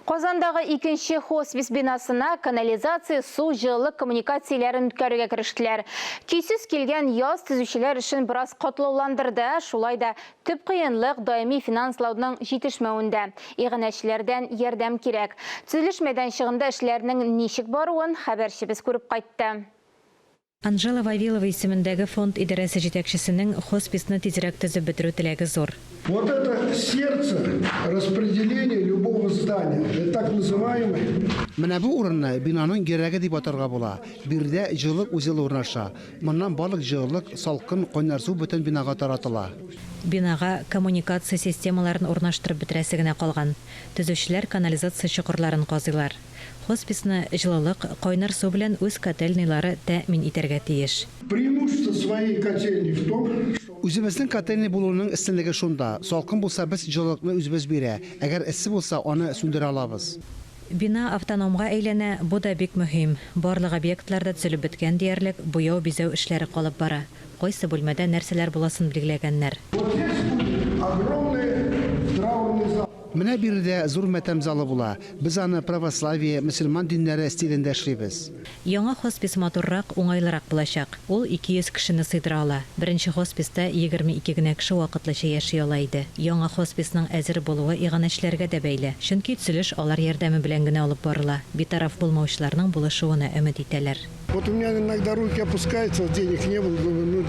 Казандагы икенче хоспис бинасына канализация, су, җылылык коммуникацияләрен үткәрүгә керештеләр. Көйсез килгән яз төзүчеләр эшен бераз катлауландырды, шулай да төп кыенлык даими финанслауның җитешмәвендә. Иганәчеләрдән ярдәм кирәк. Төзелеш мәйданчыгында эшләрнең ничек баруын хәбәрчебез күреп кайтты. Анжела Вавилова исемендәге фонд идарәсе җитәкчесенең хосписны тизрәк төзеп бетерү теләге зур. Вот это сердце распределения любого здания, это так называемый. Менә бу урынны бинаның йөрәге дип атарга була. Биредә җылылык узелы урнаша. Моннан барлык җылылык, салкын, кайнар су бөтен бинага таратыла. Бинага коммуникация системаларын урнаштырып бетерәсе генә калган. Төзүчеләр канализация чокырларын казыйлар. Хосписны җылылык, кайнар су белән үз котельныйлары тәэмин итәргә тиеш. Преимущество своей котельни в том, что. Үзебезнең котельный булуның өстенлеге шунда, салкын булса без җылылыкны үзебез бирә, әгәр эссе булса, аны сүндерә алабыз. Бина автономга әйләнә, бу да бик мөһим. Барлык объектлар да төзелеп беткән диярлек, буяу-бизәү эшләре калып бара. Кайсы бүлмәдә нәрсәләр буласын билгеләгәннәр. Вот здесь будет огромный траурный зал. Менә биредә зур матәм залы була. Без аны православие, мөселман диннәре стилендә эшлибез. Яңа хоспис матуррак, уңайлырак булачак. Ул 200 кешене сыйдыра ала. Беренче хосписта 22 генә кеше вакытлыча яши ала иде. Яңа хосписның әзер булуы иганәчеләргә дә бәйле. Чөнки төзелеш алар ярдәме белән генә алып барыла. Битараф булмаучыларның булышуына өмет итәләр. Вот у меня иногда руки опускаются, вот денег не было, думаю, ну.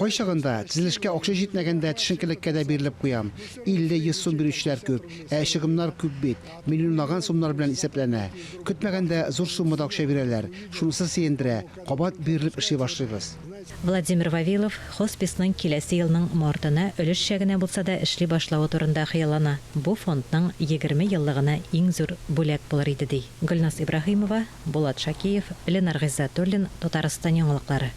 Кайчагында, төзелешкә акча җитмәгәндә, төшенкелеккә дә бирелеп куям. 50, 100 сум бирүчеләр күп. Ә чыгымнар күп бит, миллионлаган сумнар белән исәпләнә. Көтмәгәндә зур суммада акча бирәләр. Шунысы сөендерә, кабат бирелеп эшли башлыйбыз. Владимир Вавилов хосписның киләсе елның мартына өлешчә генә булса да эшли башлавы турында хыяллана. Бу фондның 20 еллыгына иң зур бүләк булыр иде, ди. Гөлназ Ибраһимова, Булат Шакиев, Ленар Гыйззәтуллин, Татарстан яңалыклары.